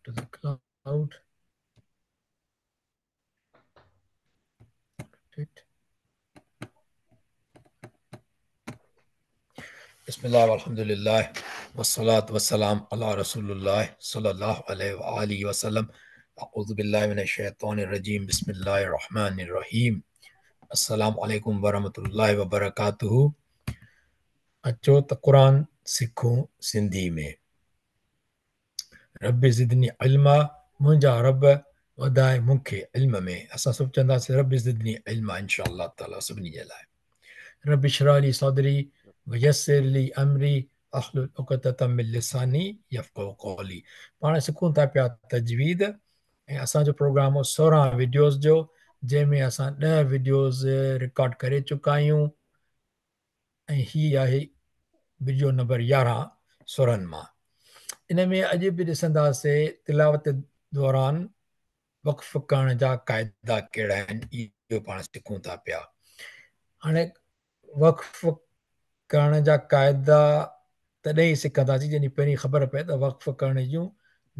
to the cloud. بسم الله والحمد لله والصلاة والسلام على رسول الله صلى الله عليه وآله وسلم. أعوذ بالله من الشيطان الرجيم. بسم الله الرحمن الرحيم. السلام عليڪم ورحمة الله وبرڪاته. اچو ته قرآن سکون سنڌي ۾. رب زدني علما، منهنجا رب وڌاء مون کي علم ۾. اسان سڀ چونداسين رب زدني علما انشاء الله تعالي سڀني جي لاء. رب اشرح لي صدري ويسر لي امري واحلل عقدة من لساني يفقهوا قولي. پاڻ سکون ٿا پيا تجويد ۽ اسان جو پروگرام هو 16 وڊيوز جو، جنهن ۾ اسان 10 وڊيوز رڪارڊ ڪري چڪا آهيون ۽ هي آهي وڊيو نمبر 11 16 مان. ان ۾ اڄ به ڏسنداسي تلاوت دوران وقف ڪرڻ جا قاعدا ڪهڙا آهن، اهو پاڻ سکون ٿا پيا. هاڻي وقف ڪرڻ جا قاعدا تڏهن ئي سکنداسين جڏهن پهرين خبر پئي ته وقف ڪرڻ جون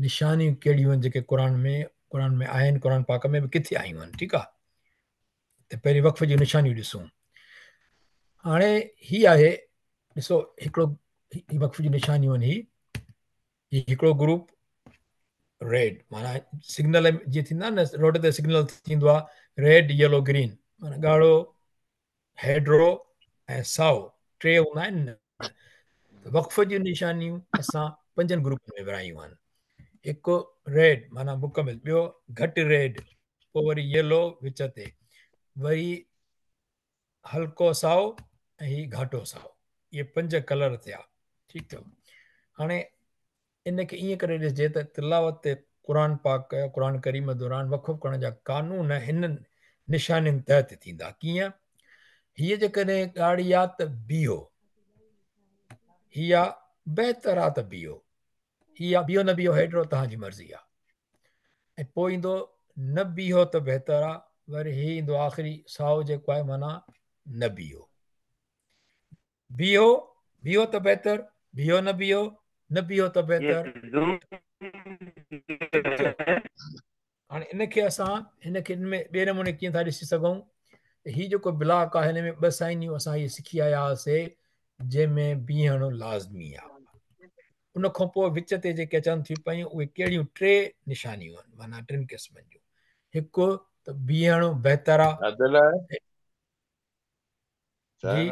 نشانيون ڪهڙيون آهن جيڪي قرآن ۾ آهن، قرآن پاڪ ۾ به ڪٿي آيون آهن. ٺيڪ آهي، ته پهرين وقف جون نشانيون ڏسون. هاڻي هي آهي، ڏسو هڪڙو هي وقف جون نشانيون آهن. هي هڪڙو گروپ ريڊ، معنيٰ سگنل جيئن ٿيندا آهن نه روڊ تي سگنل ٿيندو آهي ريڊ يلو گرين، معنيٰ ڳاڙهو هيڊرو ۽ سائو ٽي هوندا آهن نه. وقف جون نشانيون اسان پنجن گروپن ۾ ورهايون آهن. هڪ ريڊ معنيٰ مڪمل، ٻيو گهٽ ريڊ، پوء وري يلو وچ تي، وري هلڪو سائو ۽ هي گهاٽو سائو. اهي پنج ڪلر ٿيا. ٺيڪ ٿيو. هاڻي ان کي ائين ڪري ڏسجي ته تلاوت قرآن پاڪ قرآن ڪريم دوران وقف ڪرڻ جا قانون هنن نشانين تحت ٿيندا. ڪيئن؟ هيء جيڪڏهن ڳاڙهي آ ته بيهو، هي آ بهتر آ ته بيهو، هي آ بيهو نه بيهو هيڊرو توهان جي مرضي آ، ۽ پوء ايندو نه بيهو ته بهتر آ، وري هي ايندو آخري سائو جيڪو آهي معنيٰ نه بيهو، بيهو بيهو ته بهتر، بيهو نه بيهو، نه بيهو ته بهتر. هاڻي ان کي اسان هن کي ان ۾ ٻئي نموني ڪيئن ٿا ڏسي سگهون ته هي جيڪو بلاڪ آهي هن ۾ ٻه سائنيون اسان هي سکي آيا هئاسي جنهن ۾ بيهڻ لازمي آهي. ان کان پوء وچ تي جيڪي اچن ٿيون پيون اهي ڪهڙيون ٽي نشانيون آهن، معنيٰ ٽن قسمن جون. هڪ ته بيهڻ بهتر آهي. جي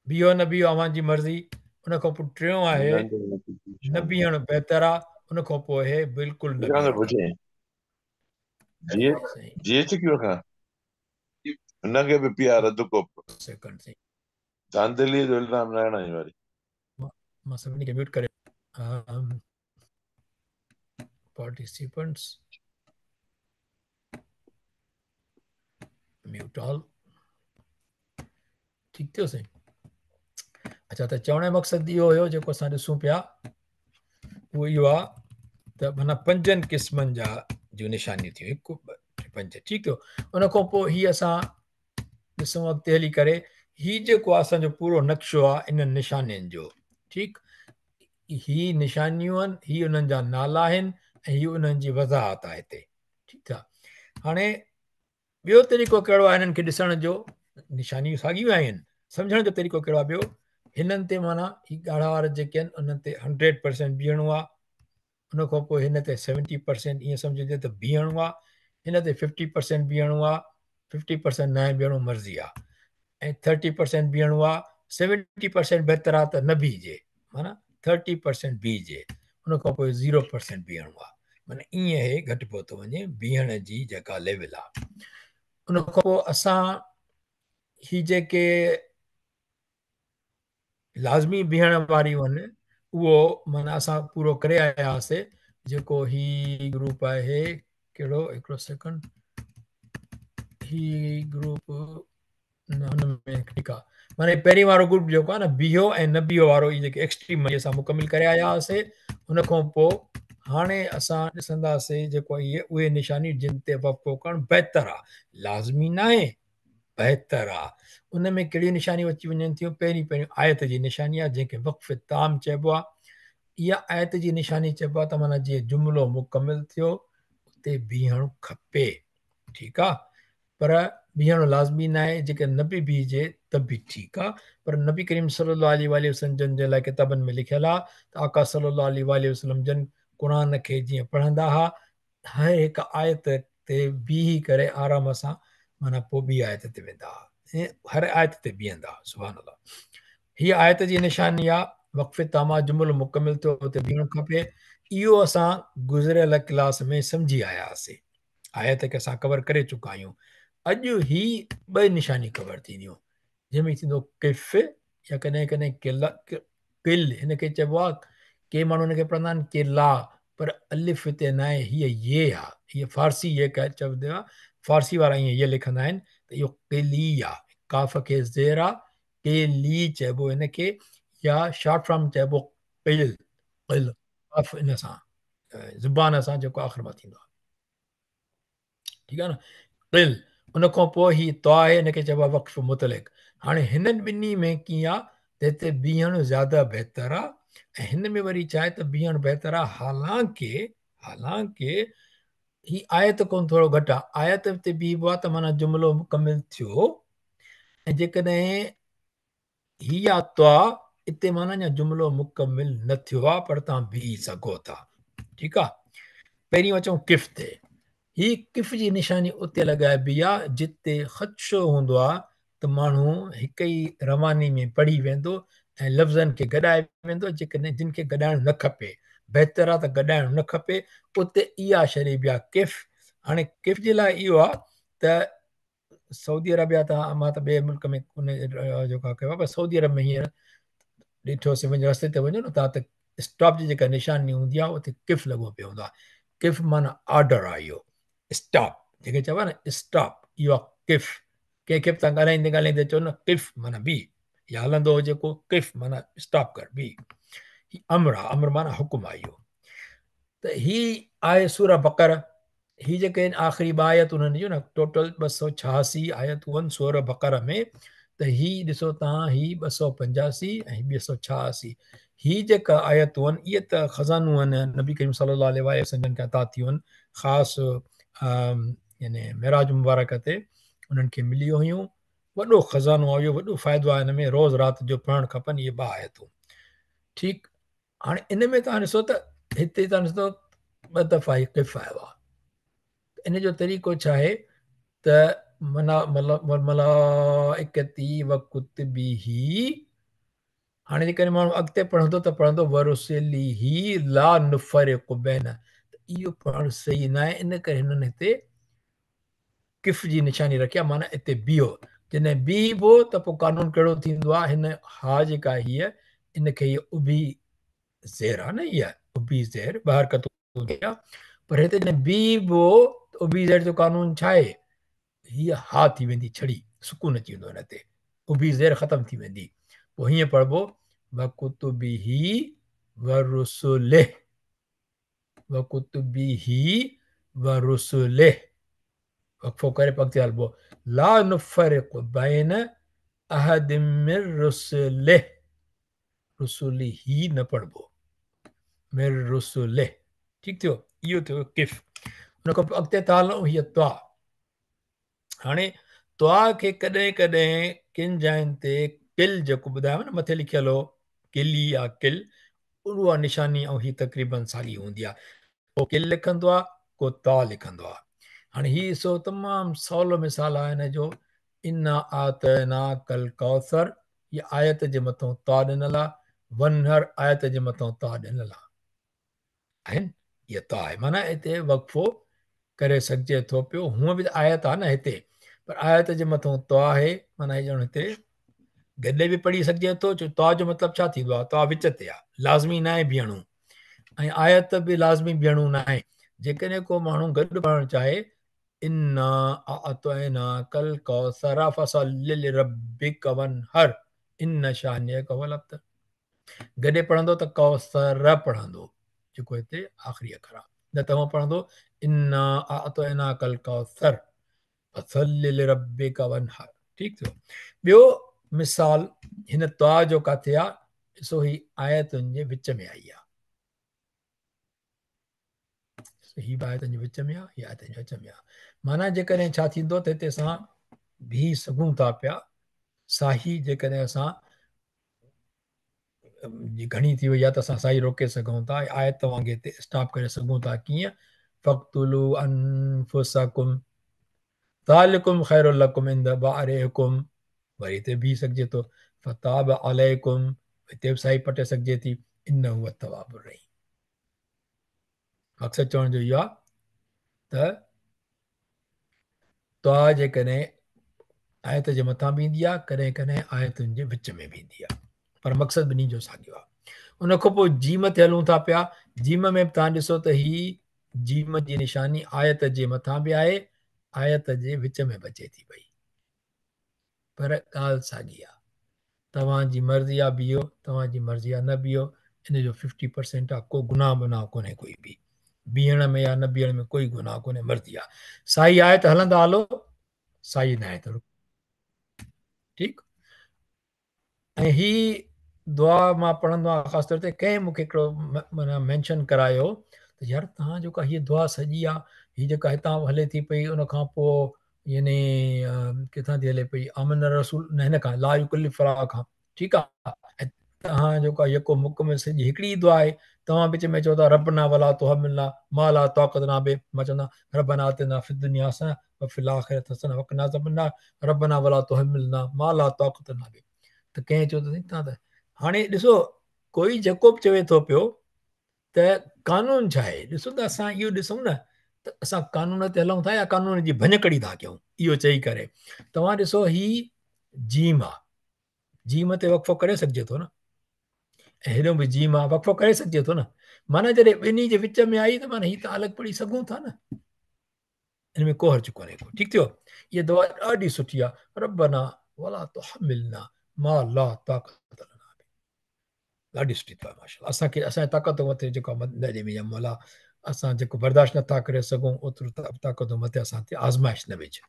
بيهو نه بيهو اوهان جي مرضي. ان کان پوء ٽيون آهي نه بيهڻ بهتر آ، ان کان پوء آهي بلڪل نه بيهڻ کپي. جي ايڇ ڪيو کان ان کي به پيار اڌ ڪوپ. سيڪنڊ سائين. ڌانڌلي جو الزام نه هڻائين وري. مان سڀني کي ميوٽ ڪري پارٽيسپنٽس ميوٽ آل. ٺيڪ ٿيو سائين. اچھا ته چوڻ جو مقصد اهو هيو جيڪو اسان ڏسون پيا اهو اهو آ ته معنيٰ پنجن قسمن جا جون نشانيون ٿيون، هڪ ٻه ٽي پنج. ٺيڪ ٿيو. ان کان پوء هي اسان ڏسون اڳتي هلي ڪري هي جيڪو اسان جو پورو نقشو آ انهن نشانين جو. ٺيڪ، هي نشانيون آهن، هي انهن جا نالا آهن ۽ هي انهن جي وضاحت آهي هتي. ٺيڪ آ. هاڻي ٻيو طريقو ڪهڙو آهي هنن کي ڏسڻ جو؟ نشانيون ساڳيون آهن، سمجهڻ جو طريقو ڪهڙو آهي ٻيو؟ هنن تي معنيٰ هي ڳاڙها وارا جيڪي آهن انهن تي 100% بيهڻو آهي، ان کان پوء هن تي 70% ائين سمجهجي ته بيهڻو آهي، هن تي 50% بيهڻو آهي، 50% ناهي بيهڻو مرضي آهي، ۽ 30% بيهڻو آهي، 70% بهتر آهي ته نه بيهجي، معنيٰ 30% بيهجي، ان کان پوء 0% بيهڻو آهي، معنيٰ ائين هي گهٽبو ٿو وڃي بيهڻ جي جيڪا ليول آهي. ان کان پوء اسان هي جيڪي لازمي بيهڻ واريون آهن اهو معنيٰ اسان پورو ڪري آيا هئاسي. جيڪو هي گروپ آهي ڪهڙو، هڪڙو سيڪنڊ، هي گروپ نه هن ۾ ٺيڪ آهي، معنيٰ پهرين وارو گروپ جيڪو آهي نه بيهو ۽ نه بيهو وارو، اهي جيڪي ايڪسٽريم آهن اسان مڪمل ڪري آيا هئاسي. ان کان پوء هاڻي اسان ڏسنداسي جيڪو اهي اهي نشانيون جن تي وقفو ڪرڻ بهتر آهي، لازمي ناهي، بهتر آ. ان ۾ ڪهڙيون نشانيون اچي وڃن ٿيون؟ پهرين پهريون آيت جي نشاني آ جنهن کي وقف تام چئبو آ. اها آيت جي نشاني چئبو آهي ته معنيٰ جيئن جملو مڪمل ٿيو اتي بيهڻ کپي. ٺيڪ آ پر بيهڻ لازمي ناهي، جيڪڏهن نه به بيهجي ته به ٺيڪ آ. پر نبي ڪريم صلي الله عليه واٰله وسلم جن جي لاء ڪتابن ۾ لکيل آ ته آقا صلي الله عليه واٰله وسلم جن قرآن کي جيئن پڙهندا ها هر هڪ آيت تي بيهي ڪري آرام سان معنيٰ پوء ٻي آيت تي ويندا ها ۽ هر آيت تي بيهندا ها. سبحان الله. هي آيت جي نشاني آ، وقف تام آ، جملو مڪمل ٿيو اتي بيهڻ کپي. اهو اسان گذريل ڪلاس ۾ سمجهي آيا هئاسين. آيت کي اسان ڪور ڪري چڪا آهيون. اڄ هي ٻه نشاني ڪور ٿينديون، جنهن ۾ ٿيندو قف يا ڪڏهن ڪڏهن قل، قل هن کي چئبو آهي، ڪي ماڻهو هن کي پڙهندا آهن قلا، پر الف هتي ناهي، هيء يي آهي، هيء فارسي يي چوندو آهي، فارسي وارا ائين يي لکندا آهن ته اهو قلي آهي، قاف کي زير آهي، قلي چئبو هن کي يا شارٽ فارم چئبو قل، قل، قاف ان سان زبان سان جيڪو آخر مان ٿيندو آهي. ٺيڪ آهي نه قل ان کان پوء هي طا آهي ان کي چئبو آهي وقف مطلق. هاڻي هنن ٻنهي ۾ ڪيئن آهي ته هتي بيهڻ زياده بهتر آهي ۽ هن ۾ وري ڇا آهي ته بيهڻ بهتر آهي، حالانڪه حالانڪه هي آيت کان ٿورو گهٽ آهي. آيت تي بيهبو آهي ته معنيٰ جملو مڪمل ٿيو ۽ جيڪڏهن هي يا طا اتي معنيٰ اڃا جملو مڪمل نه ٿيو آ پر توهان بيهي سگهو ٿا. ٺيڪ آ. پهرين اچون قف تي. هي قف جي نشاني اتي لڳائبي آ جتي خدشو هوندو آ ته ماڻهو هڪ ئي رواني ۾ پڙهي ويندو ۽ لفظن کي گڏائي ويندو جيڪڏهن جن کي گڏائڻ نه کپي. بهتر آ ته گڏائڻ نه کپي اتي اها شريبي آ قف. هاڻي قف جي لاء اهو آ ته سعودي عرب يا ته مان ته ٻئي ملڪ ۾ ان جيڪو ڪيو آهي پر سعودي عرب ۾ هينئر ڏٺوسي وڃ رستي تي وڃو نه ته اسٽاپ جي جيڪا نشاني هوندي آهي اتي قف لڳو پيو هوندو آهي. قف معنيٰ آرڊر آهي اهو اسٽاپ جيڪي چئبو آهي نه اسٽاپ اهو آهي قف. ڪنهن کي به توهان ڳالهائيندي ڳالهائيندي چئو نه قف معنيٰ بيهه يا هلندو هجي ڪو قف معنيٰ اسٽاپ ڪر بيهه. هي امر آهي، امر معنيٰ حڪم آهي اهو. ته هي آهي سوره بقره. هي جيڪي آهن آخري ٻه آيتون هنن جون نه ٽوٽل 286 آيتون آهن سوره بقره ۾ ته هي ڏسو توهان هي 285 ۽ 286 هي جيڪا آيتون آهن اهي ته خزانو آهن نبي ڪريم صلي الله عليه وآله وسلم جن کي عطا ٿيون آهن خاص يعني معراج مبارڪ تي انهن کي مليون هيون. وڏو خزانو آهي اهو، وڏو فائدو آهي هن ۾ روز رات جو پڙهڻ کپن اهي ٻه آيتون. ٺيڪ هاڻي ان ۾ توهان ڏسو ته هتي توهان ڏسو ٻه دفعا هي قف آيو آهي. ان جو طريقو ڇا آهي ته منا ملائڪتي و ڪتبه. هاڻي جيڪڏهن ماڻهو اڳتي پڙهندو ته پڙهندو ورسله لا نفرق بين، ته اهو پڙهڻ صحيح نه آهي. ان ڪري هنن هتي قف جي نشاني رکي آهي، معنيٰ اتي بيهو. جڏهن بيهبو ته پوء قانون ڪهڙو ٿيندو آهي؟ هن ها جيڪا هيء ان کي هيء اڀي زير آهي نه، هيء اڀي زير ٻه حرڪتون هوندي آهي، پر هتي جڏهن بيهبو ته اڀي زير جو قانون ڇا آهي؟ هيء ها ٿي ويندي ڇڙي، سڪون اچي ويندو هن تي، اڀي زير ختم ٿي ويندي. پوء هيئن پڙهبو وڪتبه ورسله، وڪتبه ورسله، وقفو ڪري پوء اڳتي هلبو لا نفرق بين احد من رسله، رسله نه پڙهبو، من رسله. ٺيڪ ٿيو، اهو ٿيو قف. ان کان پوء اڳتي ٿا هلون هيء طا. هاڻي طا کي ڪڏهن ڪڏهن ڪن جاين تي قل جيڪو ٻڌايو نه مٿي لکيل هو قلي يا قل، اها نشاني ۽ هي تقريبن ساڳي هوندي آهي. ڪو قل لکندو آهي ڪو طا لکندو آهي. هاڻي هي ڏسو تمام سولو مثال آهي هن جو، انا اعطيناک الڪوثر، هي آيت جي مٿان طا ڏنل آهي، وانحر آيت جي مٿان طا ڏنل آهي. آهن اها طا آهي معنيٰ هتي وقفو ڪري سگهجي ٿو پيو. هونء به ته آيت آهي نه هتي، پر آيت جي مٿان طا آهي معنيٰ هي ڄڻ هتي گڏي به پڙهي سگهجي ٿو. ڇو طا جو مطلب ڇا ٿيندو آهي؟ طا وچ تي آهي، لازمي ناهي بيهڻو ۽ آيت به لازمي بيهڻو ناهي. جيڪڏهن ڪو ماڻهو گڏ پڙهڻ چاهي انا اعطيناک الڪوثر فصل لربک وانحر ان شانئک هو الابتر، گڏي پڙهندو ته ڪوثر پڙهندو جيڪو هتي آخري اکر آهي، نه ته هونء پڙهندو انا اعطيناک الڪوثر فصل لربک وانحر. ٺيڪ ٿيو. ٻيو مثال هن طا جو ڪاٿي آهي؟ ڏسو هي آيتن جي وچ ۾ آئي آهي. هي به آيتن جي وچ ۾ آهي، هي آيتن جي وچ ۾ آهي. معنيٰ جيڪڏهن ڇا ٿيندو ته هتي اسان بيهي سگهون ٿا پيا، ساهي جيڪڏهن اسان گهڻي ٿي وئي آهي ته اسان ساهي روڪي سگهون ٿا، آيت وانگي هتي اسٽاپ ڪري سگهون ٿا. ڪيئن؟ فاقتلوا انفسکم ذالکم خير لکم عند بارئکم، وري هتي بيهي سگهجي ٿو. فتاب علیکم، هتي به ساهي پٽي سگهجي ٿي. انه هو التواب الرحيم. مقصد چوڻ جو اهو آهي ته دعا جيڪڏهن آيت جي مٿان به ايندي آهي، ڪڏهن ڪڏهن آيتن جي وچ ۾ به ايندي آهي، پر مقصد ٻنهي جو ساڳيو آهي. ان کان پوء جيم تي هلون ٿا پيا. جيم ۾ به توهان ڏسو ته هي جيم جي نشاني آيت جي مٿان به آهي، آيت جي وچ ۾ به اچي ٿي پئي، پر ڳالهه ساڳي آهي. توهان جي مرضي آ بيهو، توهان جي مرضي آ نه بيهو، ان جو 50% آ، ڪو گناهه بناهه ڪونهي، ڪوئي به بيهڻ ۾ يا نه بيهڻ ۾ ڪوئي گناهه ڪونهي، مرضي آ. سائي آهي ته هلندا هلو، سائي نه آهي ته رڪو. ٺيڪ. ۽ هي دعا مان پڙهندو آهيان خاص طور تي ڪنهن مون کي هڪڙو معنيٰ مينشن ڪرايو ته يار توهان جيڪا هي دعا سڄي آ، هي جيڪا هتان هلي ٿي پئي، ان کان پوء يعني ڪٿان ٿي هلي پئي، آمن الرسول نه هن کان لا يڪلف الله کان، ٺيڪ آ، ۽ توهان جيڪو آ يڪو مڪمل سڄي هڪڙي ئي دعا آهي، توهان وچ ۾ چئو ٿا ربنا ولا تحملنا ما لا طاقت لنا به، مان چوندو آهيان ربنا آتنا في الدنيا حسنه وفي الاخرة حسنه وقنا عذاب النار ربنا ولا تحملنا ما لا طاقت لنا به. ته ڪنهن چيو ته سائين توهان ته هاڻي ڏسو ڪوئي جيڪو به چوي ٿو پيو ته قانون ڇا آهي، ڏسو ته اسان اهو ڏسون نه ته اسان قانون تي هلون ٿا يا قانون جي ڀڃڪڙي ٿا ڪيون. اهو چئي ڪري توهان ڏسو هي جيم آ، جيم تي وقفو ڪري سگهجي ٿو نه، ۽ هيڏو به جيم آ، وقفو ڪري سگهجي ٿو نه، معنيٰ جڏهن ٻنهي جي وچ ۾ آئي ته معنيٰ هي ته الڳ پڙهي سگهون ٿا نه، ان ۾ ڪو حرج ڪونهي ڪو. ٺيڪ ٿيو، هي دعا ڏاڍي سٺي آ، ربنا ولا تحملنا ما لا طاقت لنا به، ڏاڍي سٺي دعا ماشاءالله. اسان کي اسان جي طاقت مٿي جيڪو نه ڏي يا مولا، اسان جيڪو برداشت نٿا ڪري سگهون اوترو طاقت مٿي اسان تي آزمائش نه وجهه.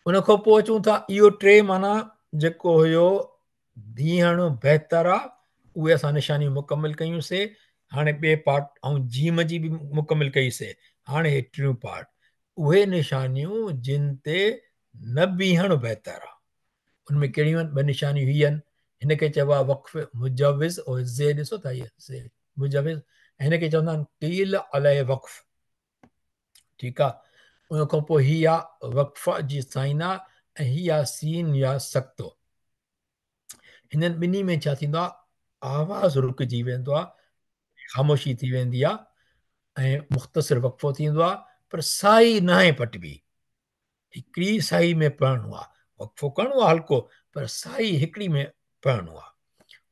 ان کان پوء اچون ٿا اهو ٽي معنيٰ جيڪو هيو بيهڻ بهتر آ، اهي اسان نشانيون مڪمل ڪيون سي، هاڻي ٻئي پارٽ ۽ جيم جي به مڪمل ڪئي سي، هاڻي هي ٽيون پارٽ اهي نشانيون جن تي نه بيهڻ بهتر آ، ان ۾ ڪهڙيون آهن؟ ٻه نشانيون هي آهن، هن کي چئبو آ وقف مجوز او زي، ڏسو ٿا هي زي مجوز، هن کي چوندا آهن قيل عليه وقف، ٺيڪ آ. ان کان پوء هي آ وقف جي سائن آ ۽ هي آ سين يا سڪتو. هنن ٻنهي ۾ ڇا ٿيندو آ، آواز رڪجي ويندو آ، خاموشي ٿي ويندي آ ۽ مختصر وقفو ٿيندو آ، پر سائي ناهي پٽبي. هڪڙي ساهي ۾ پڙهڻو آ، وقفو ڪرڻو آ هلڪو، پر ساهي هڪڙي ۾ پڙهڻو آ.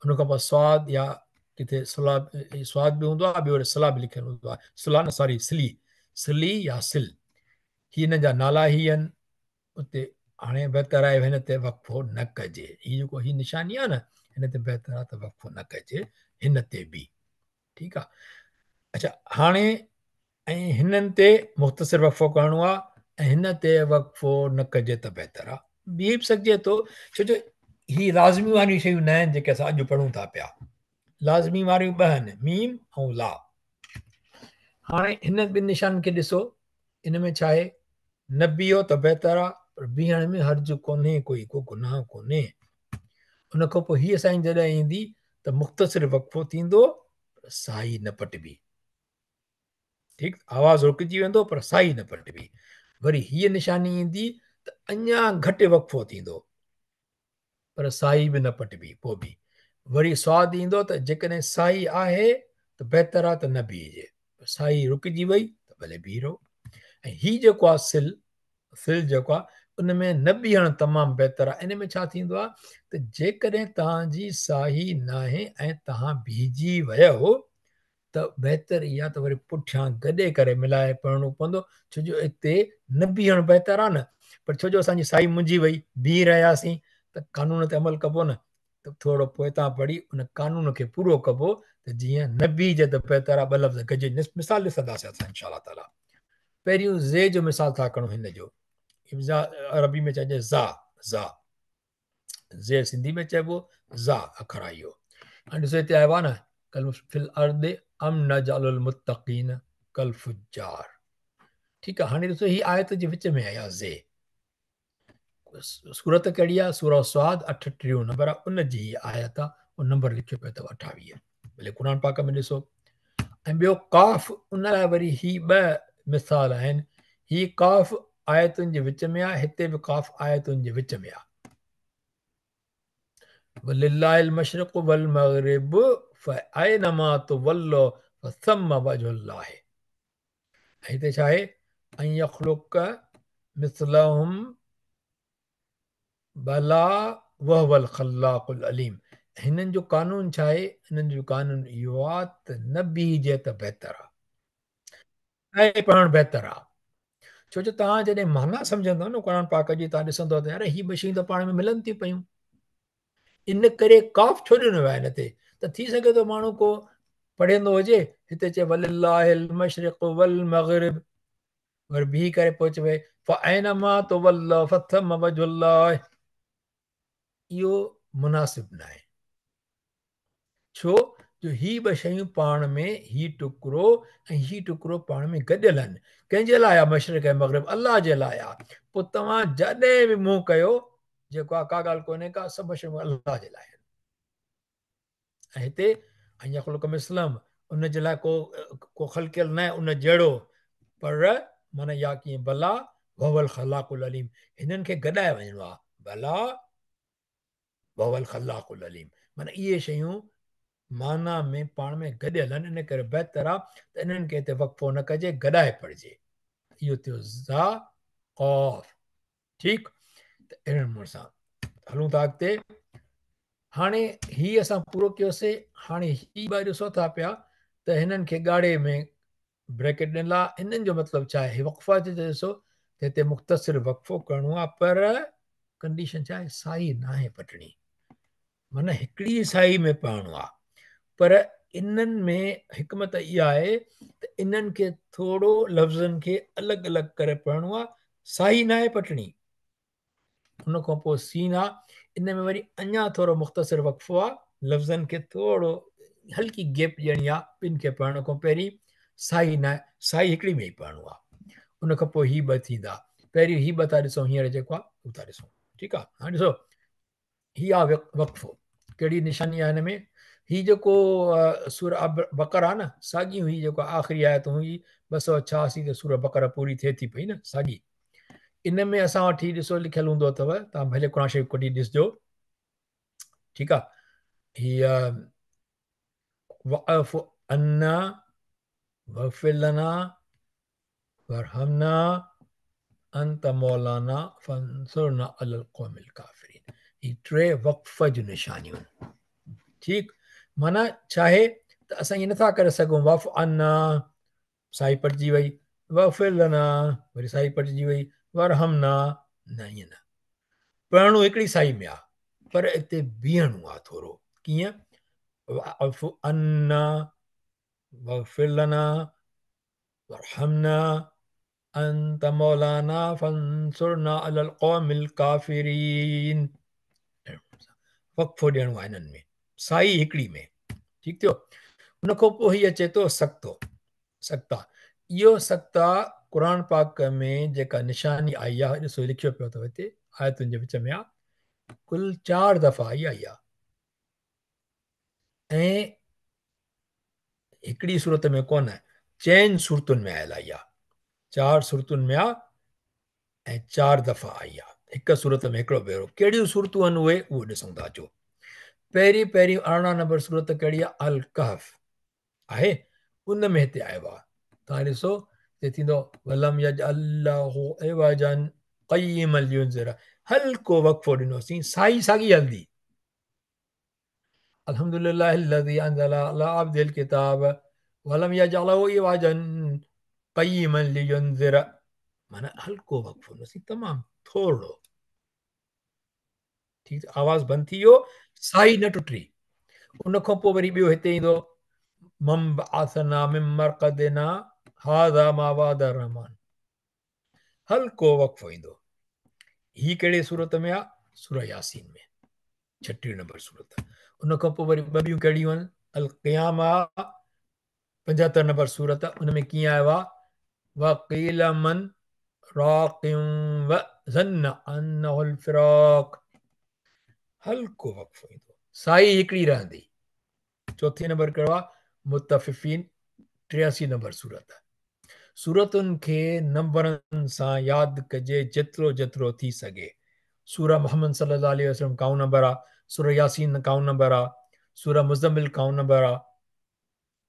ان کان پوء صاد يا ڪٿي صلا، صاد به هوندو آ، ٻيو وري صلا به لکيل هوندو آ، صلا نه سوري سلي، سلي يا سل، هي هن جا نالا هي آهن. اتي هاڻي بهتر آهي هن تي وقفو نه ڪجي، هي جيڪو هي نشاني آ نه، هن تي بهتر آ ته وقفو نه ڪجي هن تي به، ٺيڪ آ. اچھا هاڻي ۽ هنن تي مختصر وقفو ڪرڻو آ ۽ هن تي وقفو نه ڪجي ته بهتر آ، بيهي به سگهجي ٿو، ڇو جو هي لازمي واريون شيون نه آهن جيڪي اسان اڄ پڙهون ٿا پيا. لازمي واريون ٻه آهن، ميم ۽ لا. هاڻي هنن ٻن نشانن کي ڏسو، ان ۾ ڇا آهي؟ نه بيهو ته بهتر آ، پر بيهڻ ۾ حرج ڪونهي، ڪوئي ڪو گناهه ڪونهي. ان کان پوء هيء سائين جڏهن ايندي ته مختصر وقفو ٿيندو، پر سائي نه پٽبي. ٺيڪ، آواز رڪجي ويندو پر سائي نه پٽبي. وري هيء نشاني ايندي ته اڃا گهٽ وقفو ٿيندو پر سائي به نه پٽبي. پوء به وري صاد ايندو ته جيڪڏهن سائي آهي ته بهتر آهي ته نه بيهجي، پر سائي رڪجي وئي ته ڀلي بيهي رهو. ۽ هي جيڪو آهي سل، سل جيڪو آهي ان ۾ نه بيهڻ تمام بهتر آهي. ان ۾ ڇا ٿيندو آهي ته جيڪڏهن توهان جي ساهي ناهي ۽ توهان بيهجي ويو ته بهتر اها ته وري پٺيان گڏي ڪري ملائي پڙهڻو پوندو، ڇو جو اتي نه بيهڻ بهتر آهي نه، پر ڇو جو اسان جي سائي منجهي وئي، بيهي رهياسين ته قانون تي عمل ڪبو نه، ته ٿورو پوئتان پڙهي ان قانون کي پورو ڪبو ته جيئن نه بيهجي ته بهتر آهي. ٻه لفظ گڏجي مثال ڏسنداسين اسان انشاء الله تعاليٰ. پهريون زي جو مثال ٿا کڻون، هن جو عربي ۾ چئجي زا، زا زي سنڌي ۾ چئبو زا اکر آهي اهو. هاڻي ڏسو هتي آيو آهي نه ڪلمه في الارض ام نجعل المتقين ڪالفجار. ٺيڪ آ، هاڻي ڏسو هي آيت جي وچ ۾ آئي آ زي. سورت ڪهڙي آ؟ سورة صاد 38 نمبر آ، ان جي هي آيت آ، اهو نمبر لکيو پيو اٿو 28. ڀلي قرآن پاڪ ۾ ڏسو. ۽ ٻيو قاف، ان لاء وري هي ٻه مثال آهن. هي قاف آيتن جي وچ ۾ آ، هتي به قاف آيتن جي وچ ۾ آ. ولله المشرق والمغرب فاينما تولوا فثم وجه الله. ۽ هتي ڇا آهي؟ ان يخلق مثلهم بلا وهو الخلاق العليم. هنن جو قانون ڇا آهي؟ هنن جو قانون اهو آهي ته نه بيهجي ته بهتر آهي، ۽ پڙهڻ بهتر آهي. ڇو جو توهان جڏهن معنيٰ سمجهندؤ نه قرآن پاڪ جي، توهان ڏسندؤ ته يار هي ٻه شيون ته پاڻ ۾ ملن ٿيون پيون، ان ڪري قاف ڇو ڏنو ويو آهي هن تي؟ ته ٿي سگهي ٿو ماڻهو ڪو پڙهندو هجي، هتي چئي ولله المشرق والمغرب، وري بيهي ڪري پوء چوي فاينما تولوا فثم وجه الله، اهو مناسب ناهي. ڇو جو هي ٻه شيون پاڻ ۾، هي ٽڪرو ۽ هي ٽڪرو پاڻ ۾ گڏيل آهن. ڪنهن جي لاء آهي مشرق ۽ مغرب؟ الله جي لاء آهي. پوء توهان جڏهن به منهن ڪيو، جيڪو آهي ڪا ڳالهه ڪونهي ڪا، سڀ مشرق مغرب الله جي لاء آهن. ۽ هتي ان يخلق مثلهم، ان جي لاء ڪو خلقيل نه آهي ان جهڙو، پر معنيٰ يا ڪيئن بلا وهو الخلاق العليم، هنن کي گڏائي وڃڻو آهي، بلا وهو الخلاق العليم، معنيٰ اهي شيون معنيٰ ۾ پاڻ ۾ گڏيل آهن، ان ڪري بهتر آهي ته انهن کي هتي وقفو نه ڪجي، گڏائي پڙهجي. اهو ٿيو ذا قاف. ٺيڪ، ته اهڙي نموني سان هلون ٿا اڳتي. هاڻي هي اسان پورو ڪيوسي. هاڻي هي ٻه ڏسو ٿا پيا ته هنن کي ڳاڙهي ۾ بريڪٽ ڏنل آهي، هنن جو مطلب ڇا آهي؟ هي وقفا جي ڏسو ته هتي مختصر وقفو ڪرڻو آهي، پر ڪنڊيشن ڇا آهي؟ سائي ناهي پٽڻي، معنيٰ هڪڙي سائي ۾ پڙهڻو آهي. پر انهن ۾ حڪمت اها آهي ته انهن کي ٿورو لفظن کي الڳ الڳ ڪري پڙهڻو آهي، سائي ناهي پٽڻي. ان کان پوء سين آ، ان ۾ وري اڃا ٿورو مختصر وقفو آ، لفظن کي ٿورو هلڪي گيپ ڏيڻي آ ٻن کي پڙهڻ کان پهرين، سائي نه، سائي هڪڙي ۾ ئي پڙهڻو آ. ان کان پوء هي ٻه ٿيندا، پهريون هي ٻه ٿا ڏسون هينئر جيڪو آ هو ٿا ڏسون، ٺيڪ آ. هاڻي ڏسو هي آ وقفو، ڪهڙي نشاني آ هن ۾؟ هي جيڪو سورة بقره آ نه، ساڳي هي جيڪو آخري آيت هئي 286 تي سورة بقره پوري ٿئي ٿي پئي نه، ساڳي ان ۾ اسان وٽ هي ڏسو لکيل هوندو اٿو، توهان ڀلي قرآن شريف ڪڍي ڏسجو، ٺيڪ آ. هي واعف عنا واغفر لنا وارحمنا انت مولانا فانصرنا علي القوم الڪافرين. هي ٽي وقف جون نشانيون آهن، ٺيڪ. معنيٰ ڇا آهي ته اسان ائين نٿا ڪري سگهون واعف عنا سائي پٽجي وئي، واغفر لنا وري سائي پٽجي وئي، وارحمنا، نه ائين نه، پڙهڻو هڪڙي سائي ۾ آ، پر اتي بيهڻو آ ٿورو. ڪيئن؟ واعف عنا واغفر لنا وارحمنا انت مولانا فانصرنا علي القوم الڪافرين. وقفو ڏيڻو آهي هنن ۾ سائي هڪڙي ۾، ٺيڪ ٿيو. ان کان پوء هي اچي ٿو سڪتو، سڪتا. اهو سڪتا قرآن پاڪ ۾ جيڪا نشاني آئي آهي، ڏسو لکيو پيو اٿو هتي آيتن جي وچ ۾ آ، ڪل 4 دفعا آئي آهي ۽ هڪڙي صورت ۾ ڪونه، چئن صورتن ۾ آيل آئي آ، 4 صورتن ۾ آ ۽ 4 دفعا آئي آ، هڪ صورت ۾ هڪڙو ڀيرو. ڪهڙيون صورتون آهن اهي، اهو ڏسون ٿا اچو. پهرين پهرين 18 نمبر صورت ڪهڙي آ؟ الڪهف آهي، ان ۾ هتي آيو آ. توهان ڏسو هتي ٿيندو ولم يجعل له عوجا قيما لينذر، هلڪو وقفو ڏنوسين، سائي ساڳي هلندي. الحمد لله الذي انزل على عبده الكتاب ولم يجعله عوجا قيما لينذر، معنيٰ هلڪو وقفو ڏنوسين، تمام ٿورڙو، ٺيڪ، آواز بند ٿي ويو، سائي نه ٽٽي. ان کان پوء وري ٻيو هتي ايندو من بعثنا من مرقدنا هذا ما وعد الرحمن، هلڪو وقفو ايندو. هي ڪهڙي صورت ۾ آ؟ سورة ياسين ۾، 36 نمبر صورت. ان کان پوء وري ٻه ٻيون ڪهڙيون آهن؟ القيامه 75 نمبر سورت ان ۾ ڪيئن آيو آهي؟ وقيل من راق وظن انه الفراق، هلڪو وقفو ايندو، سائي هڪڙي رهندي. چوٿين نمبر ڪهڙو آهي؟ مطففين، 83 نمبر سورت. سورتن کي نمبرن سان ياد ڪجي جيترو جيترو ٿي سگهي. سورة محمد صلي الله عليه وسلم ڪائون نمبر آ، سورة ياسين ڪائون نمبر آ، سورة مزمل ڪائون نمبر آ،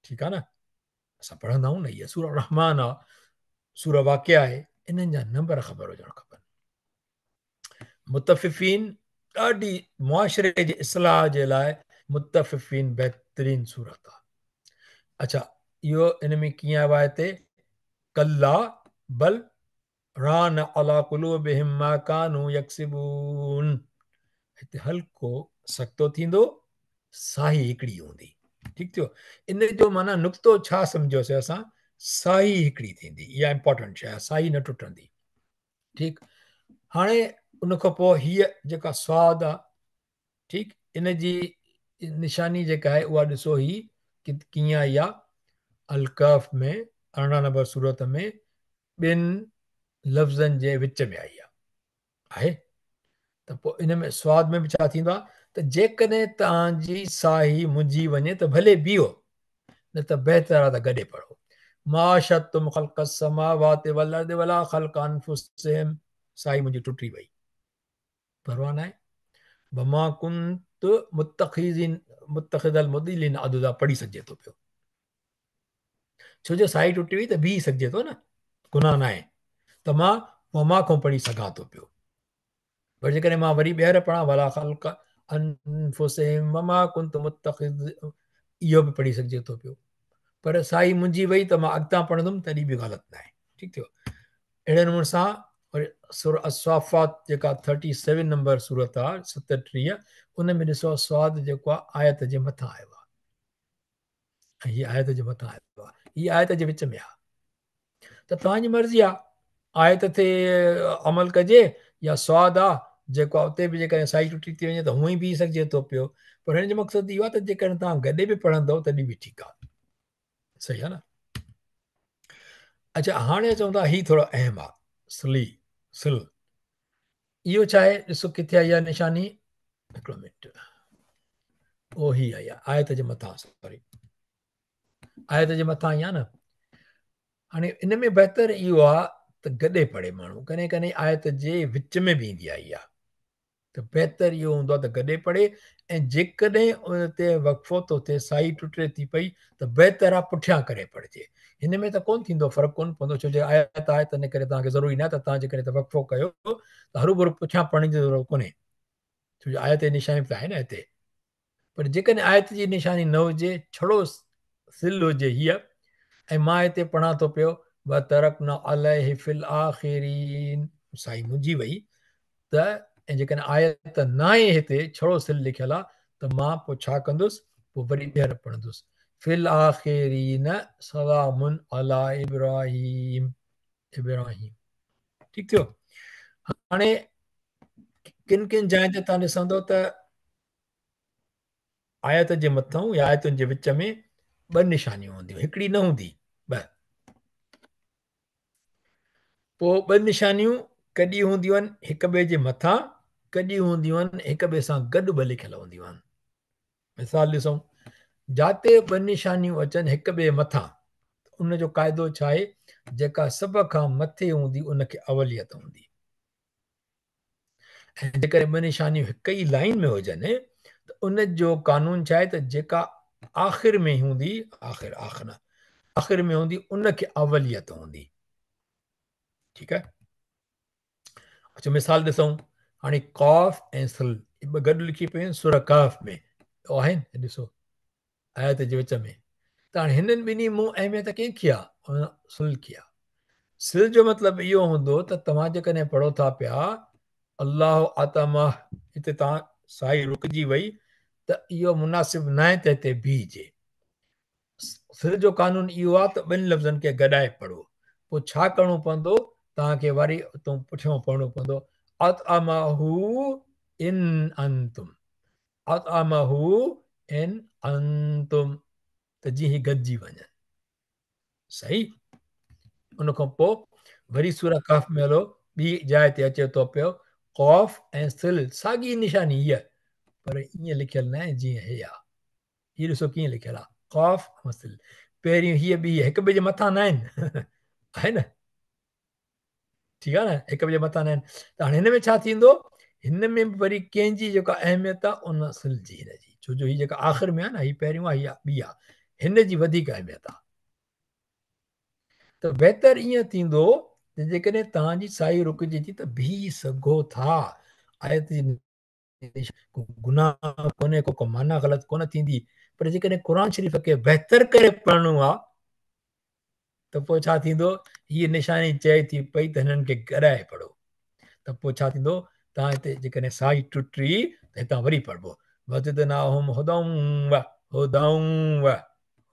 ٺيڪ آ نه، اسان پڙهندا آهيون نه. هيء سورة رحمان آ، سورة واقعه آهي، انهن جا نمبر خبر هجڻ کپن. مطففين ڏاڍي معاشري جي اصلاح جي لاء مطففين بهترين سورت آ. اڇا اهو ان ۾ ڪيئن آيو آهي هتي؟ ڪلا بل ران علي قلوبهم ما ڪانوا يڪسبون، هتي هلڪو سڪتو ٿيندو، ساهي هڪڙي هوندي. ٺيڪ ٿيو. ان جو معنيٰ نقطو ڇا سمجهيوسي اسان؟ ساهي هڪڙي ٿيندي، اها امپورٽنٽ شيء آهي، ساهي نه ٽٽندي. ٺيڪ، هاڻي ان کان پوء هيء جيڪا صاد آ، ٺيڪ، ان جي نشاني جيڪا آهي اها ڏسو هي ڪيئن آئي آ. الڪهف ۾ 18 نمبر سورت ۾ ٻن لفظن جي وچ ۾ آئي آ آهي ته پوء ان ۾ صاد ۾ به ڇا ٿيندو آ ته جيڪڏهن توهان جي ساهي منجهي وڃي ته ڀلي بيهو، نه ته بهتر آ ته گڏي پڙهو. ما اشهدتم خلق السماوات والارض ولا خلق انفسهم، ساهي منهنجي ٽٽي وئي، پرواهه ناهي. وما ڪنت متخذ المضلين عضدا پڙهي سگهجي ٿو پيو، ڇو جو ساهي ٽٽي وئي ته بيهي سگهجي ٿو نه، گناهه ناهي ته مان وما کان پڙهي سگهان ٿو پيو. پر جيڪڏهن مان وري ٻيهر پڙهان ولا خلق انفسهم وما ڪنت متخذ، اهو به پڙهي سگهجي ٿو پيو، پر ساهي منجهي وئي ته مان اڳتان پڙهندم تڏهن به غلط ناهي. ٺيڪ ٿيو. اهڙي نموني سان وري سورة الصافات جيڪا 37 نمبر سورت آهي، 37، ان ۾ ڏسو صاد جيڪو آهي آيت جي مٿان آيو آهي، ۽ هي آيت جي مٿان آيو آهي، هي آيت جي وچ ۾ آهي. ته توهان جي مرضي آ آيت تي عمل ڪجي يا صاد آ جيڪو آ اتي به جيڪڏهن سائي ٽٽي ٿي وڃي ته هونئن ئي بيهي سگهجي ٿو پيو، پر هن جو مقصد اهو آ ته جيڪڏهن توهان گڏي به پڙهندؤ تڏهن به ٺيڪ آ، صحيح آ نه. اچها هاڻي اچون ٿا، هي ٿورو اهم آ، سلي سل اهو ڇا آهي؟ ڏسو ڪٿي آئي آ نشاني، هڪڙو منٽ، او هي آئي آ آيت جي مٿان، سوري آيت جي مٿان آئي آ نه. هاڻي ان ۾ بهتر اهو آ ته گڏي پڙهي ماڻهو، ڪڏهن ڪڏهن آيت جي وچ ۾ به ايندي آئي آ، ته بهتر اهو هوندو آ ته گڏي پڙهي، ۽ جيڪڏهن ان تي وقفو ٿو ٿئي، سائي ٽٽي ٿي پئي ته بهتر آ پٺيان ڪري پڙهجي. هن ۾ ته ڪونه ٿيندو، فرق ڪونه پوندو، ڇو جو آيت آهي، تنهن ڪري توهان کي ضروري ناهي ته توهان جيڪڏهن هتي وقفو ڪيو ته هروڀرو پٺيان پڙهڻ جي ضرورت ڪونهي، ڇو جو آيت جي نشاني به ته آهي نه هتي. پر جيڪڏهن آيت جي نشاني نه هجي، ڇڙو سل هجي هيء، ۽ مان هتي پڙهان ٿو پيو وترڪنا عليه في الآخرين، سائي منجهي وئي ته، ۽ جيڪڏهن آيت ناهي هتي ڇڙو سل لکيل آ ته مان پوء ڇا ڪندس، پوء وري ٻيهر پڙهندس في الآخرين سلام علي ابراهيم، ابراهيم. ٺيڪ ٿيو. هاڻي ڪن ڪن جاين تي توهان ڏسندو ته آيت جي مٿان يا آيتن جي وچ ۾ ٻه نشانيون هونديون، هڪڙي نه هوندي، ٻه. پوء ٻه نشانيون ڪڏهن هونديون آهن هڪ ٻئي جي مٿان، ڪڏهن هونديون آهن هڪ ٻئي سان گڏ ٻه لکيل هونديون آهن. مثال ڏسون، جاتي ٻه نشانيون اچن هڪ ٻئي مٿان، ان جو قاعدو ڇا آهي؟ جيڪا سڀ کان مٿي هوندي ان کي اوليت هوندي. ۽ جيڪڏهن ٻه نشانيون هڪ ئي لائين ۾ هجن ته ان جو قانون ڇا آهي ته جيڪا آخر ۾ هوندي، آخر آخر نه، آخر ۾ هوندي ان کي اوليت هوندي. ٺيڪ آهي. اچو مثال ڏسون. هاڻي قاف ۽ سل ٻه گڏ لکي پيون آهن سورة ڪهف ۾ آهن، ڏسو آيت جي وچ ۾. ته هاڻي هنن ٻنهي مون اهميت ڪنهن کي آ؟ سل کي آ. سل جو مطلب اهو هوندو ته توهان جيڪڏهن پڙهو ٿا پيا الله اطعمه، هتي توهان ساهي رڪجي وئي ته اهو مناسب ناهي ته هتي بيهجي. سل جو قانون اهو آ ته ٻن لفظن کي گڏائي پڙهو. پوء ڇا ڪرڻو پوندو؟ توهان کي وري اتون پٺيان پڙهڻو پوندو اطعمه ان انتم، اطعمه ان انتم، ته جيئن هي گڏجي وڃن. सही। उन खां पोइ वरी सूरा काफ में हलो, ॿी जाइ ते अचे थो पियो क़ौफ़ ऐं सिल, साॻी निशानी हीअ, पर ईअं लिखियलु न आहे जीअं हे आहे। हीअ ॾिसो कीअं लिखियलु आहे, क़ौफ़ ऐं सिल, पहिरियों हीअ ॿी हिक ॿिए जे मथां न आहिनि, आहे न, ठीकु आहे न, हिक ॿिए जे मथां न आहिनि। त हाणे हिन में छा थींदो, हिन में बि वरी कंहिंजी जेका अहमियत आहे उन सिल जी, हिन जी, छो जो हीअ जेका आख़िर में आहे न, हीअ पहिरियों आहे, हीअ ॿी आहे, हिन जी वधीक अहमियत आहे। त बहितर ईअं थींदो त जेकॾहिं तव्हांजी साही रुकिजे थी त बीह सघो था, आयत जी गुनाह कोन्हे, को माना ग़लति कोन थींदी, पर जेकॾहिं क़ुर शरीफ़ खे बहितर करे पढ़णो आहे त पोइ छा थींदो, हीअ निशानी चए थी पई त हिननि खे गॾाए पढ़ो, त पोइ छा थींदो, तव्हां हिते जेकॾहिं साही टुटी त हितां वरी पढ़िबो, वज़िदनाहुम हुदौं व हुदौं व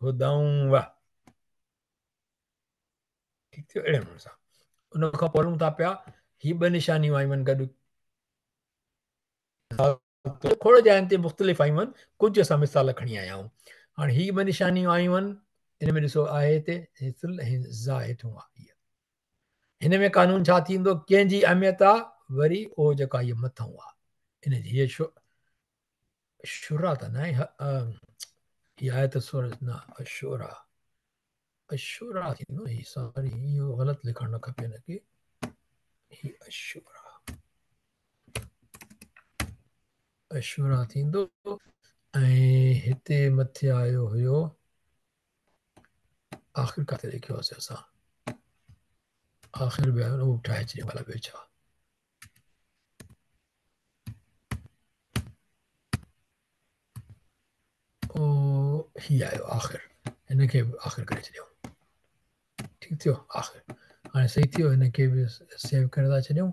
हुदौं व, ठीकु थियो। अहिड़े नमूने सां उन खां पोइ हलूं था पिया, हीअ ॿ निशानियूं आयूं आहिनि गॾु, खोड़ जाइनि ते मुख़्तलिफ़ आयूं आहिनि, कुझु असां मिसाल खणी आया आहियूं। हाणे हीअ ॿ निशानियूं आयूं आहिनि, हिन में ॾिसो आहे हिते ऐं ज़ा हेठो आहे। हिन में कानून छा थींदो, कंहिंजी अहमियत आहे, वरी उहो जेका इहा मथां आहे इन जी, हीअ शुरा त न आहे, हीअ आयत सुर न, अशुरा, अशुरा थींदो, हीअ सॉरी, इहो ग़लति लिखणु न खपे हिनखे, हीअ अशुरा, अशुरा थींदो। ऐं हिते मथे आयो हुयो, आख़िर किथे लिखियो हुयोसीं असां, आख़िर बि आयो न, उहो ठाहे छॾियो भला ॿियो छा। हीअ आयो आख़िर, हिनखे बि आख़िर करे छॾियऊं, ठीकु थियो, आख़िर हाणे सही थियो, हिनखे बि सेव करे था छॾियूं।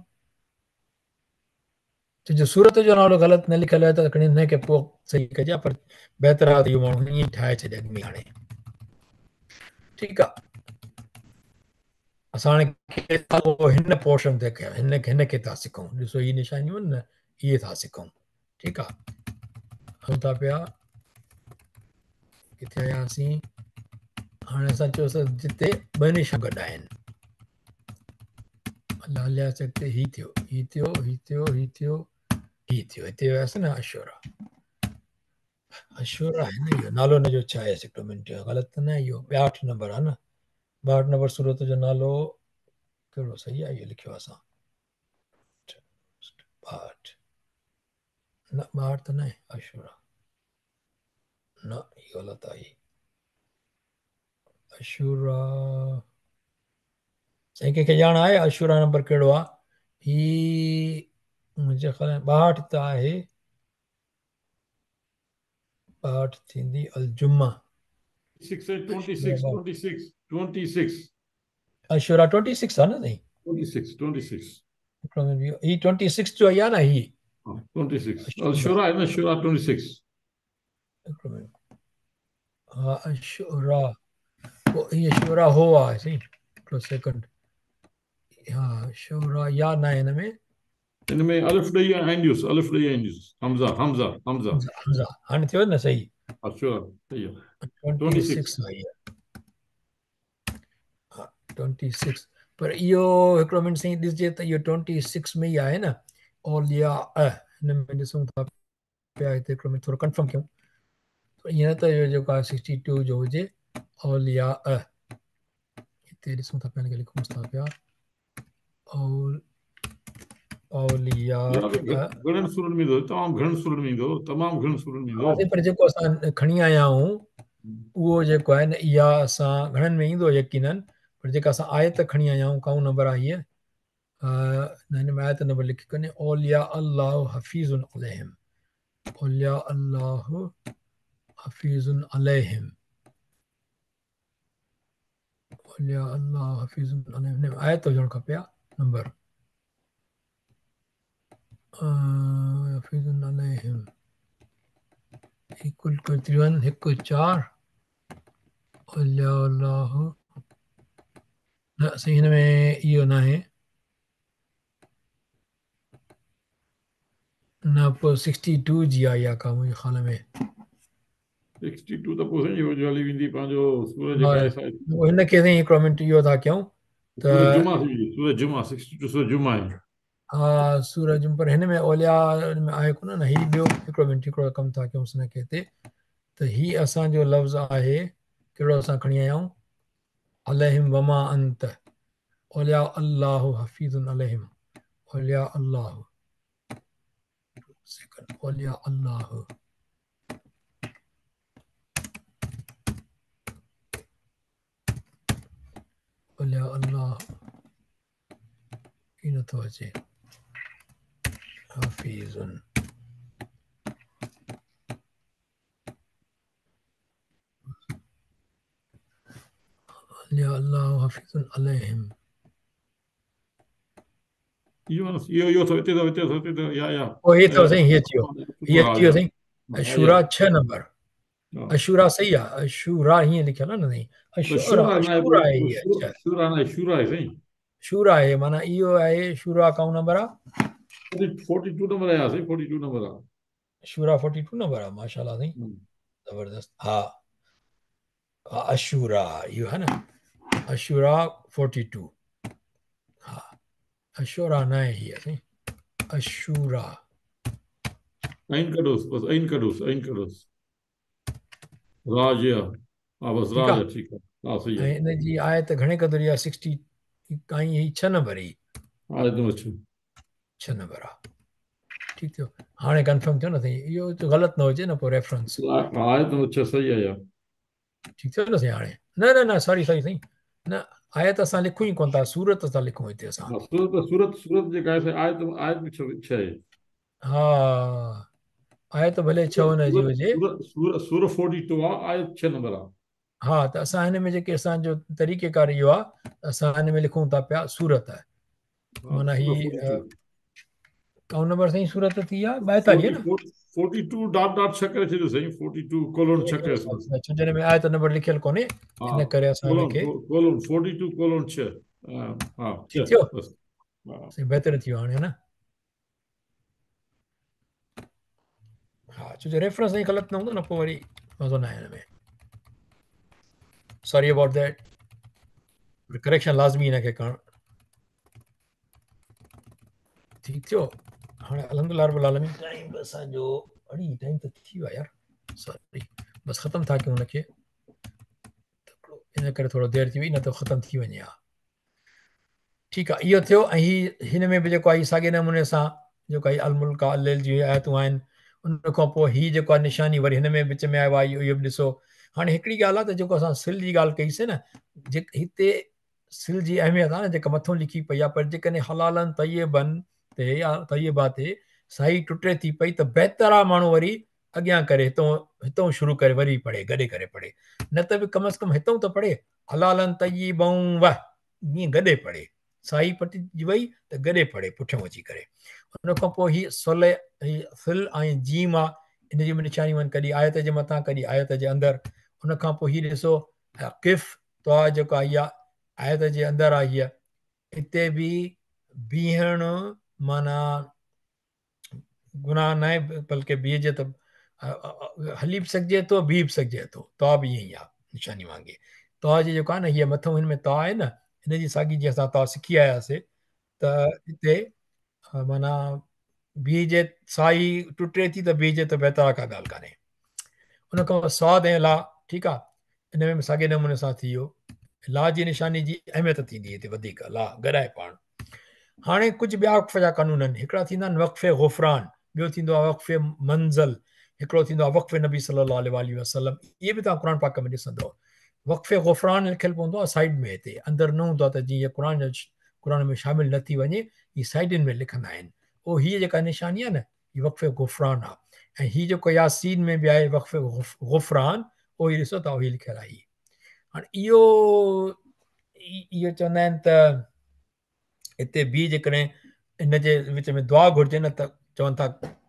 छो जो सूरत जो नालो ग़लति न लिखियलु आहे त खणी हिनखे पोइ सही कजे, पर बहितर आहे त इहो माण्हू ईअं ठाहे छॾे अॻु में हाणे, ठीकु आहे। असां हाणे हिन पोर्शन ते कयो, हिनखे था सिखूं, ॾिसो हीअ निशानियूं आहिनि न, इहे था सिखूं, ठीकु आहे। हलूं था पिया, किथे आयासीं, हाणे असां चयोसीं जिते ॿ निशान गॾु आहिनि, हलियासीं अॻिते, हीअ थियो, हीअ थियो, हीअ थियो, हीअ थियो, हीअ थियो, हिते वियासीं न, अशुरा, अशुरा आहे न इहो नालो हिन जो छा आहे, हिकिड़ो मिंट, ग़लति त न आहे, इहो 62 नंबर आहे न, 62 नंबर सूरत जो नालो कहिड़ो सही आहे, इहो लिखियो आहे असां, 62 न, 62 त न आहे, अशुरा न, इहो ग़लति आहे, अशुरा साईं कंहिंखे ॼाण आहे अशुरा नंबर कहिड़ो आहे? हीअ मुंहिंजे ख़्याल में 62 त आहे, 62 थींदी अलजुमा, 26, 26, 26, अशुरा 26 आहे न साईं, 26, 26, हीअ 26 जो आहे न, हीअ 26 अशुरा आहे न, अशुरा 26, हा अशुरा, पोइ हीअ अशुरा हो आहे साईं, हिकिड़ो सेकंड, हा अशुरा या न आहे हिन में, हिन में अलिफ ॾेई आइन ॾियोसि, अलिफ ॾेई आइन ॾियोसि, हमज़ा, हमज़ा, हमज़ा, हमज़ा, हाणे थियो न सही, अशुरा सही आहे, 26 आहे, हा 26, पर इहो हिकिड़ो मिंट साईं ॾिसजे त इहो 26 में ई आहे न, औलिया हिन में ॾिसूं था पिया, हिते हिकिड़ो मिंट थोरो कन्फर्म कयूं, ईअं न त इहो जेको आहे 62 जो हुजे, औलिया हिते ॾिसूं था पिया, हिनखे लिखूं था पिया, औलिया घणनि सुरनि में ईंदो, तमामु घणनि सुरनि में ईंदो, तमामु घणनि सुरनि में ईंदो, पर जेको असां खणी आया आहियूं उहो जेको आहे न, इहा असां घणनि में ईंदो यकीनन, पर जेका असां आयत खणी आया आहियूं, काऊं नंबर आहे हीअ, न हिन में आयत नंबर लिखी कोन्हे, औलिया अल्लाह हफ़ीज़ुन अलैहिम, औलिया अल्लाह हफ़ीज़ुन अलैहिम, औलिया अल्लाह हफ़ीज़ुन अलैहिम, आयत हुजणु खपे नंबर, हफ़ीज़ुन अलैहिम, कुल केतिरियूं आहिनि, 1 4, औलिया अल्लाह न साईं हिन में इहो न आहे न, पोइ 62 जी आहे इहा का मुंहिंजे ख़्याल में, 62 त पोइ साईं इहो हली वेंदी पंहिंजो सूरज जेका आहे हिन खे साईं हिकिड़ो मिंट इहो था कयूं त सूरज जुमा थी वेंदी, सूरज जुमा 62 सूरज जुमा आहे। हा सूरज पर हिन में औलिया में आहे कोन न, ही ॿियो हिकिड़ो मिंट हिकिड़ो कमु था कयूं हिन खे हिते। त ही असांजो लफ़्ज़ आहे कहिड़ो असां खणी आया आहियूं, अलैहिम वमा अंत औलिया अल्लाह हफ़ीज़ुन अलैहिम, औलिया अल्लाह सेकंड, औलिया अल्लाह औलिया अल्लाह ई नथो अचे, हफ़ीज़ुन औलिया अल्लाह हफ़ीज़ुन अलैहिम। इहो इहो इहो अथव, हिते अथव, हिते अथव, हिते अथव, या या पोइ ही अथव साईं, हीअ अची वियो, हीअ अची वियो साईं। अशूरा 6 नंबर, अशूरा सही आहे, अशूरा हीअं लिखियलु आहे न साईं, अशूरा अशूरा आहे हीअ, अच्छा शूरा न आहे, शूरा आहे साईं, शूरा आहे, माना इहो आहे शूरा काउं नंबर आहे? 42 नंबर आहे साईं, 42 नंबर आहे शूरा 42 नंबर आहे, माशाअल्लाह साईं ज़बरदस्त। हा अशूरा इहो आहे न, अशूरा 42, हा अशूरा न आहे हीअ साईं, अशूरा ऐन कढोसि, बसि ऐन कढोसि, ऐन कढोसि, राज हा बसि ठीकु राज आहे। ठीकु आहे, हा सही ऐं आहे। हिन जी आयत घणे क़दुरि आहे 60 काई ही 6 नंबर ई, आयत नंबर 6, 6 नंबर आहे, ठीकु थियो। हाणे कन्फर्म थियो न साईं, इहो त ग़लति न हुजे न पोइ रेफरेंस। आयत नंबर 6 सही आहे यार, ठीकु थियो न साईं। हाणे न न न सॉरी सॉरी साईं, न आयत असां लिखूं ई कोन था, सूरत था लिखूं हिते असां। हा सूरत सूरत सूरत जेका आहे आयत आयत बि 6 आहे। हा आयत भले 6 हुन जी हुजे, सूरत सूरत सूरत 42 आहे, आयत 6 नंबर आहे। हा त असां हिन में जेके असांजो तरीक़ेकार इहो आहे, असां हिन में लिखूं था पिया सूरत आहे, माना ही काउं नंबर साईं सूरत थी आहे 42 न, 42 डॉट डॉट 6 करे छॾियो साईं, 42 कोलोन 6 करे छॾियो, छो जंहिं में आयत नंबर लिखियलु कोन्हे, इन करे असां हिनखे कोलोन 42 कोलोन 6, हा ठीकु थियो बसि साईं, बहितर थी वियो हाणे न। हा छो जो रेफरेंस साईं ग़लति न हूंदो न पोइ वरी मज़ो न आहे हिन में, सॉरी अबाउट that, correction लाज़मी हिनखे करणु। ठीकु थियो हाणे अल्हम्दुलिल्लाह रब्बिल आलमीन। टाइम बि असांजो अड़ी टाइम त थी वियो आहे यार, सॉरी बसि ख़तमु था कयूं हुनखे, इन करे थोरो देरि थी वई, न त ख़तमु थी वञे हा। ठीकु आहे, इहो थियो। ऐं ही हिन में बि जेको आहे साॻे नमूने सां जेको आहे अल-मुल्क अल-लैल जी आयतूं आहिनि, उन खां पोइ ही जेको आहे निशानी वरी हिन में विच में आयो आहे, इहो बि ॾिसो। हाणे हिकिड़ी ॻाल्हि आहे त जेको असां सिल जी ॻाल्हि कईसीं न, जे हिते सिल जी अहमियत आहे न जेका मथां लिखी पई आहे, पर जेकॾहिं हलालन तय्यबन ते या तय्यबा ते साई टुटे थी पई त बहितर आहे माण्हू वरी अॻियां करे हितां हितां शुरू करे वरी पढ़े, गॾे करे पढ़े, न त बि कम अज़ कम हितां त पढ़े हलालन तय्यबन व, ईअं गॾे पढ़े, साई पटिजी वई त गॾे पढ़े पुठियां अची करे। उन खां पोइ ही सुल, ही सिल ऐं जीम आहे, इन जी बि निशानियूं आहिनि, कॾहिं आयत जे मथां कॾहिं आयत जे अंदरि। उन खां पोइ ही ॾिसो किफ त्वा जेको आहे इहा आयत जे अंदरि आहे, हीअ हिते बि बीहणु माना गुनाह न आहे, बल्कि बीहिजे त हली बि सघिजे थो, बीह बि सघिजे थो। त्वा बि ईअं ई आहे निशानी वांगे। त्वा जी जेको आहे न हीअ मथां हिन में त्वा आहे न, हिन जी साॻी जीअं असां त्वा सिखी आयासीं त हिते माना बीहिजे साई टुटे थी त बीहिजे त बहितर आहे, का ॻाल्हि कान्हे। उन खां स्वाद ऐं ला, ठीकु आहे, हिन में बि साॻे नमूने सां थी वियो। ला जी निशानी जी अहमियत थींदी हिते वधीक, ला गॾाए पाण। हाणे कुझु ॿिया वक़्फ़ जा कानून आहिनि। हिकिड़ा थींदा आहिनि वक़्फ़ गुफ़रान, ॿियो थींदो आहे वक़्फ़ मंज़िल, हिकिड़ो थींदो आहे वक़्फ़ नबी सल्लल्लाहु अलैहि वसल्लम। इहे बि तव्हां क़ुर पाक में ॾिसंदव। वक़्फ़ गुफ़रान लिखियलु पवंदो आहे साइड में, हिते अंदरि न हूंदो आहे त जीअं क़ुर क़ुर में शामिल न थी वञे, इहे साइडुनि में लिखंदा आहिनि। पोइ हीअ जेका निशानी आहे न, हीअ वक़्फ़ गुफ़रान आहे। ऐं हीअ जेको यासीन में बि आहे वक़्फ़ गुफ़रान, उहो ई ॾिसो था, उहो ई लिखियलु आहे। हाणे इहो इहो चवंदा आहिनि त हिते बि जेकॾहिं हिन जे विच में दुआ घुरिजे न त चवनि था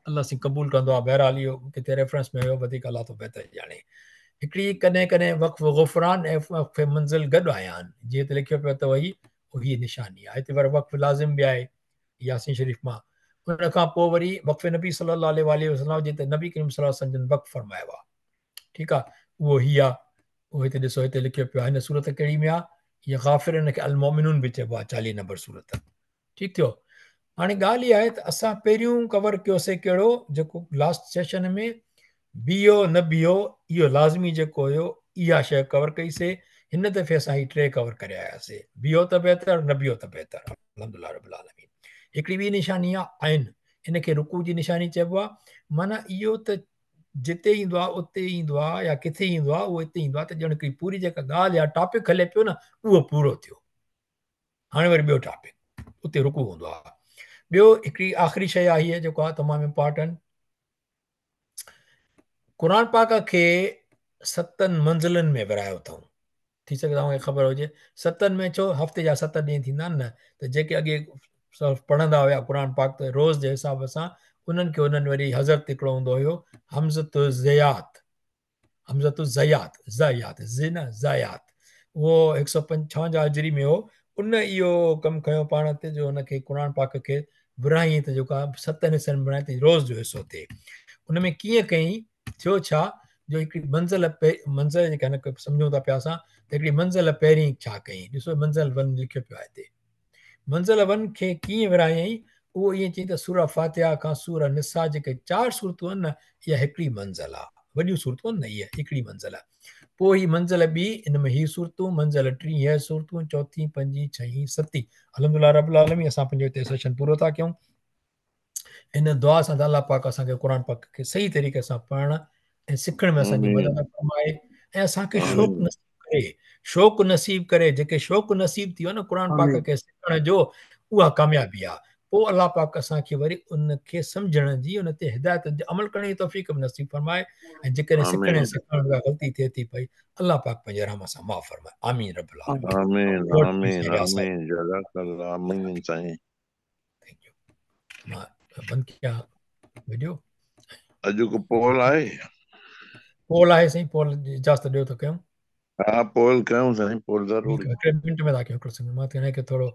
अलाह साईं क़बूल कंदो आहे। बहरहाल इहो किथे रेफरेंस में हुयो, वधीक अलाह थो बहितर ॼाणे। हिकिड़ी कॾहिं कॾहिं वक़्फ़ गुफ़रान ऐं वक़्फ़ मंज़िल गॾु आया आहिनि, जीअं हिते लिखियो पियो अथव ही हीअ निशानी आहे। हिते वरी वक़्फ़ लाज़िम बि आहे यासीन शरीफ़ मां। उन खां पोइ वरी वक़्फ़ नबी सल्लल्लाहु अलैहि वसल्लम, जिते नबी करीम सल्लल्लाहु अलैहि वसल्लम जन वक़्फ़ फरमायो आहे। ठीकु आहे, उहो हीउ आहे, उहो हिते ॾिसो, हिते लिखियो पियो आहे। हिन सूरत कहिड़ी में आहे? हीअ ग़ाफ़िर, हिन खे अल-मोमिनून बि चइबो आहे, 40 नंबर सूरत। ठीकु थियो। हाणे ॻाल्हि इहा आहे त असां पहिरियों कवर कयोसीं कहिड़ो, जेको लास्ट सेशन में बीहो न बीहो, इहो लाज़मी जेको हुयो, इहा शइ कवर कईसीं। हिन दफ़े असां हीअ टे कवर करे आयासीं, बीहो त बहितर, न बीहो त बहितर। अल्हम्दुलिल्लाह रब्बिल आलमीन। हिकिड़ी ॿी निशानी आहे आइन, इनखे रुकू जी निशानी चइबो आहे। माना इहो त जिते ईंदो आहे उते ईंदो आहे, या किथे ईंदो आहे उहो हिते ईंदो आहे, त ॼण हिकिड़ी पूरी जेका ॻाल्हि या टॉपिक हले पियो न, उहो पूरो थियो। हाणे वरी ॿियो टॉपिक, उते रुकू हूंदो आहे। ॿियो हिकिड़ी आख़िरी शइ आहे हीअ जेको आहे तमामु इम्पोर्टेंट, क़ुर पाक खे सतनि मंज़िलनि में विरायो अथऊं। थी सघे तव्हांखे ख़बर हुजे, सतनि में छो, हफ़्ते जा 7 ॾींहं थींदा आहिनि न, त जेके अॻे पढ़ंदा हुया क़ुर पाक त रोज़ जे हिसाब सां, उन्हनि खे उन्हनि वरी हज़रत हिकिड़ो हूंदो हुयो हमज़तुज़यात, हमज़तुज़यात, ज़यात, ज़ न ज़यात, उहो 156 हिजरी में हो। उन इहो कमु कयो पाण ते, जो हुनखे क़ुर पाक खे विराई त जेको आहे 7 हिसनि में बणाए त रोज़ जो हिसो थिए। उन में कीअं कयईं, थियो छा जो हिकिड़ी मंज़िल मंज़िल जेका हिन सम्झूं था पिया असां, त हिकिड़ी मंज़िल पहिरीं छा कयईं, ॾिसो मंज़िल 1 लिखियो पियो आहे हिते। मंज़िल 1 खे कीअं विरायईं, उहो ईअं चई त सूरा फातिहा खां सूरा निसा जेके 4 सूरतूं आहिनि न, इहा हिकिड़ी मंज़िल आहे, वॾियूं सूरतूं आहिनि न, इहा हिकिड़ी मंज़िल आहे। पोइ हीअ मंज़िल ॿी, इन में हीअ सूरतूं, मंज़िल टीं इहा सूरतूं, चौथी, पंजी, छहीं, सती। अल्हम्दुलिल्लाह रब्बिल आलमीन, असां पंहिंजो हिते सेशन पूरो था कयूं। इन दुआ सां त अलाह पाक असांखे क़ुर पाक खे सही तरीक़े सां पढ़ण ऐं सिखण में असांजी मदद फरमाए, ऐं असांखे शौक़ नसीब करे, शौक़ नसीब करे। जेके शौक़ नसीब थी वियो न क़ुर पाक खे सिखण जो, उहा कामयाबी आहे। पोइ अलाह पाक असांखे वरी उनखे सम्झण जी, उन ते हिदायत ते अमल करण जी तौफ़ीक़ बि नसीब फरमाए। ऐं जेकॾहिं सिखण ऐं सेखारण में ग़लती थिए थी पई, अलाह पाक पंहिंजे रहम सां माफ़ फरमाए। आमीन रब्बिल आलमीन। आमीन आमीन आमीन। जज़ाकल्लाह। आमीन साईं। Thank you. मां बंदि कयां वीडियो। अॼु को पोल आहे? पोल आहे साईं, पोल इजाज़त ॾियो त कयूं। हा, पोल कयूं साईं, पोल ज़रूरी। हिकिड़े मिंट में था कयूं, हिकिड़ो सेकंड, मां त हिनखे थोरो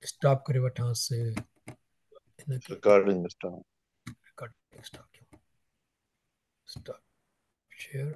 स्टॉप करे वठांसि। रिकॉर्डिंग स्टॉप, रिकॉर्डिंग स्टॉप कयूं, स्टॉप शेयर।